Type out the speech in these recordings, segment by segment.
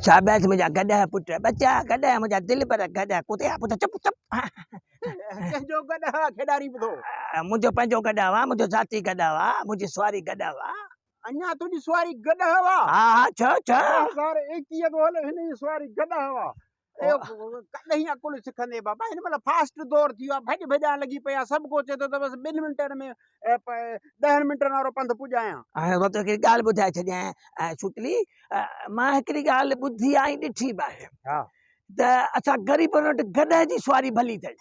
شاباس منهنجا گڏهه پٽ، ٻچا گڏهه منهنجا دلبر گڏهه، ڪتي آ پٽ چپ چپ. ڪنهن جو گڏهه آ کيڏارين پيو ٿو؟ منهنجو پنهنجو گڏهه آ، منهنجو ذاتي گڏهه آ، منهنجي سواري گڏهه آ. اڃا تنهنجي سواري گڏهه آ؟ ها ها ڇو ڇو؟ 2021 ٿو هلي هن جي سواري گڏهه آ. ڪڏهن عقل سکندي بابا هن مهل فاسٽ دور ٿي ويو آهي ڀڄ ڀڄان لڳي پئي آهي سڀ ڪو چئي ٿو ته بس ٻن منٽن ۾ ڏهن منٽن وارو پنڌ پڄايان. هاڻي مان توکي ڳالهه ٻڌائي ڇڏيان ڇوڪري مان هڪڙي ڳالهه ٻڌي آهي ۽ ڏٺي به آهي ته اسان غريبن وٽ گڏهه جي سواري ڀلي اٿئي.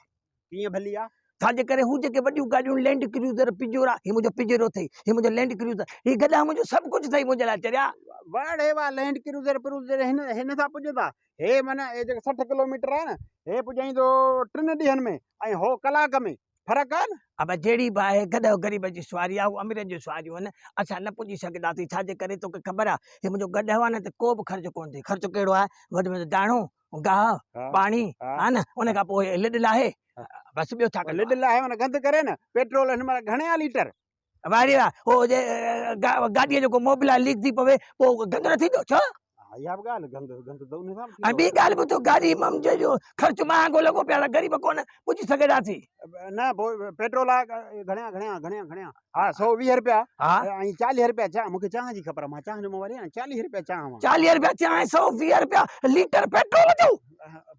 ڪيئن ڀلي آ؟ ڇا جي ڪري هو جيڪي وڏيون گاڏيون لينڊ ڪروزر پجورا هي منهنجو پجيرو اٿئي هي منهنجو لينڊ ڪروزر هي گڏهه منهنجو سڀ ڪجهه اٿئي منهنجي لاء چريا. وڙ هي وا لينڊ ڪروزر پروزر هن هن سان پڄندا هي معنيٰ هي جيڪي 60 ڪلوميٽر آهي نه هي پڄائيندو ٽن ڏينهن ۾ ۽ هو ڪلاڪ ۾ فرق آهي نه. ابا جهڙي به آهي گڏهه غريب جي سواري آهي هو اميرن جون سواريون آهن اسان نه پڄي سگهنداسين ڇا جي ڪري توکي خبر آهي هي منهنجو گڏهه آهي نه ته ڪو به خرچ ڪونه ٿئي خرچ ڪهڙو آهي وڌ ۾ وڌ داڻو گاهه پاڻي ها نه ان کان پوء لڏ لاهي بس ٻيو ڇا ڪندو لڏ لاهي معنيٰ گند ڪري نه پيٽرول هن مهل گهڻي آ ليٽر واري وا هو جي گاڏيء جو ڪو موبل ليڪ ٿي پوي پوء گند نه ٿيندو ڇو اها به ڳالهه گند گند ته ان سان ۽ ٻي ڳالهه ٻڌو گاڏي ممجي جو خرچ مهانگو لڳو پيا غريب ڪونه پڄي سگهنداسين نه پوء پيٽرول آ گهڻيا گهڻيا گهڻيا گهڻيا ها 120 رپيا ها ۽ 40 رپيا چانهه مونکي چانهه جي خبر آ مان چانهه جو موالي آهيان 40 رپيا چانهه آ 40 رپيا چانهه 120 رپيا ليٽر پيٽرول جو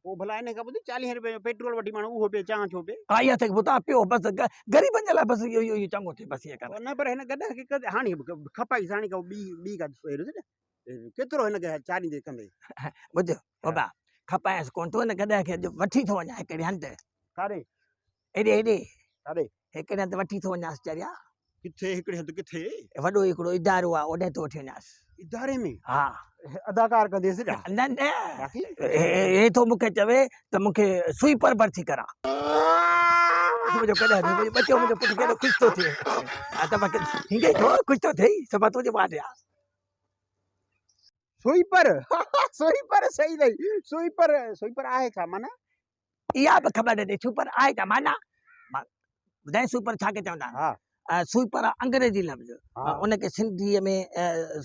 پوء ڀلا ان کان ٻڌ 40 رپيا جو پيٽرول وٺي ماڻهو اهو پي چانهه ڇو پي ها اها ته ٻڌا پيو بس غريبن جي لاء بس اهو اهو چڱو ٿئي بس ائين ڪر نه پر هن گڏهه کي هاڻي کپائي ساڻي کا ٻي ٻي کا ڪيترو هن کي چاريندي ڪندي ٻڌ بابا کپائيس ڪونه ٿو هن گڏهه کي اڄ وٺي ٿو وڃان هڪڙي هنڌ ڪاڏي هيڏي هيڏي ڪاڏي هڪڙي هنڌ وٺي ٿو وڃانس چريا ڪٿي هڪڙي هنڌ ڪٿي وڏو هڪڙو ادارو آ اوڏي ٿو وٺي وڃانس اداري ۾ ها اداڪار ڪنديس ڇا نه نه باقي هي ٿو مونکي چوي ته مونکي سوئيپر ڀرتي ڪرا منهنجو ڪڏهن منهنجو ٻچو منهنجو پٽ ڪيڏو خوش ٿو ٿئي ها ته باقي هينگي ٿو خوش ٿو ٿئي سڀ تنهنجي واٽ آ سوئيپر سوئيپر صحيح اٿئي سوئيپر سوئيپر آهي ڇا معنيٰ اها به خبر نه اٿئي سوئيپر آهي ڇا معنيٰ مان ٻڌايان سوئيپر ڇا کي چوندا آهن ها سوئيپر آهي انگريزي لفظ ان کي سنڌيء ۾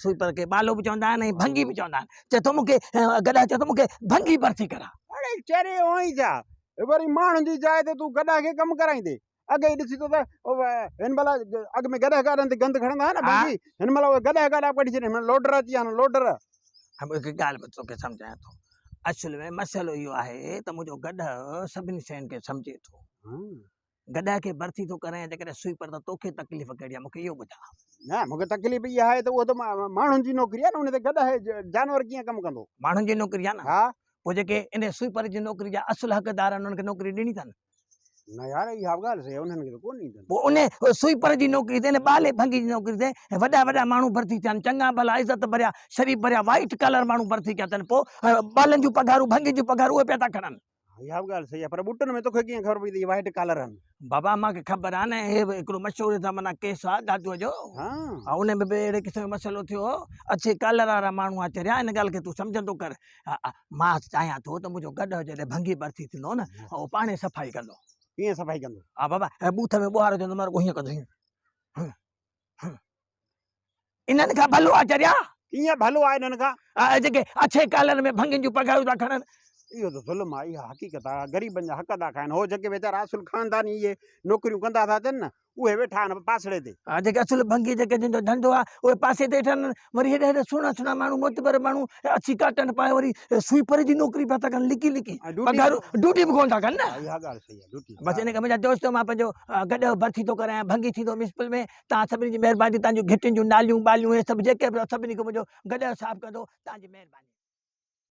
سوئيپر کي ٻالو به چوندا آهن ۽ ڀنگي به چوندا آهن چئي ٿو مون کي گڏهه چئي ٿو مون کي ڀنگي ڀرتي ڪرا اڙي چري هئين ڇا وري ماڻهن جي جاء تي تون گڏهه کي ڪم ڪرائيندي اڳي ئي ڏسي ٿو ته هن مهل اڳ ۾ گڏهه گاڏن تي گند کڻندا هئا نه ڀنگي هن مهل اهي گڏهه گاڏا به ڪڍي ڇڏيا هن مهل لوڊر اچي ويا آهن لوڊر. هاڻي هڪ ڳالهه به توکي سمجهايان ٿو اصل ۾ مسئلو اهو آهي ته منهنجو گڏهه سڀني شين کي سمجهي ٿو گڏهه کي ڀرتي ٿو ڪرايان جيڪڏهن سوئي پر ته توکي تڪليف ڪهڙي آهي مونکي اهو ٻڌاء. نه مونکي تڪليف اها آهي ته اهو ته ماڻهن جي نوڪري آهي نه ان تي گڏهه جانور ڪيئن ڪم ڪندو. ماڻهن جي نوڪري آهي نه ها. پوء جيڪي ان سوئي پر جي نوڪري جا اصل حقدار آهن انهن کي نوڪري ڏني اٿن. نه يار اها به ڳالهه صحيح آهي انهن کي ته ڪونه ڏيندن. پوء ان سوئيپر جي نوڪري تي ان ٻالي ڀنگي جي نوڪري تي ۽ وڏا وڏا ماڻهو ڀرتي ٿيا آهن چڱا ڀلا عزت ڀريا شريف ڀريا وائيٽ ڪالر ماڻهو ڀرتي ڪيا اٿن پوء ٻالن جون پگهارون ڀنگين جون پگهارون اهي پيا ٿا کڻن. اها به ڳالهه صحيح آهي پر ٻوٽن ۾ توکي ڪيئن خبر پئي ته اهي وائيٽ ڪالر آهن. بابا مان کي خبر آهي نه هي به هڪڙو مشهور هتان معنيٰ ڪيس آهي دادوء جو ها ان ۾ به اهڙي قسم جو مسئلو ٿيو هو اڇي ڪالر وارا ماڻهو آ چريا ان ڳالهه کي تون سمجهندو ڪر مان چاهيان ٿو ته منهنجو گڏهه جڏهن ڀنگي ڀرتي ٿيندو نه اهو پاڻهي صفائي ڪندو. ڪيئن صفائي ڪندو؟ ها بابا ٻوٿ ۾ ٻوهارو ٿيندو مان رڳو هيئن ڪندو هيئن انهن کان ڀلو آ چريا. ڪيئن ڀلو آ انهن کان؟ جيڪي اڇي ڪالر ۾ ڀنگين جون پگهارون ٿا کڻن. اهو ته ظلم آ اها حقيقت آ غريبن جا حق ٿا کائن هو جيڪي ويچارا اصل خانداني اهي نوڪريون ڪندا ٿا اچن نه اهي ويٺا آهن پاسڙي تي. ها جيڪي اصل ڀنگي جيڪي جن جو ڌنڌو آهي اهي پاسي تي ويٺا آهن وري هيڏا هيڏا سهڻا سهڻا ماڻهو معتبر ماڻهو اڇي ڪاٽن پائي وري سوئيپر جي نوڪري پيا ٿا ڪن لڪي لڪي پگهارون ڊيوٽي به ڪونه ٿا ڪن نه. اها ڳالهه صحيح آهي ڊيوٽي. بس ان ڪري منهنجا دوستو مان پنهنجو گڏهه ڀرتي ٿو ڪرايان ڀنگي ٿيندو ميونسپل ۾ توهان سڀني جي مهرباني توهان جون گهٽين جون ناليون ٻاليون هي سڀ جيڪي به سڀني کي منهنجو گڏهه صاف ڪندو توهان جي مهرباني.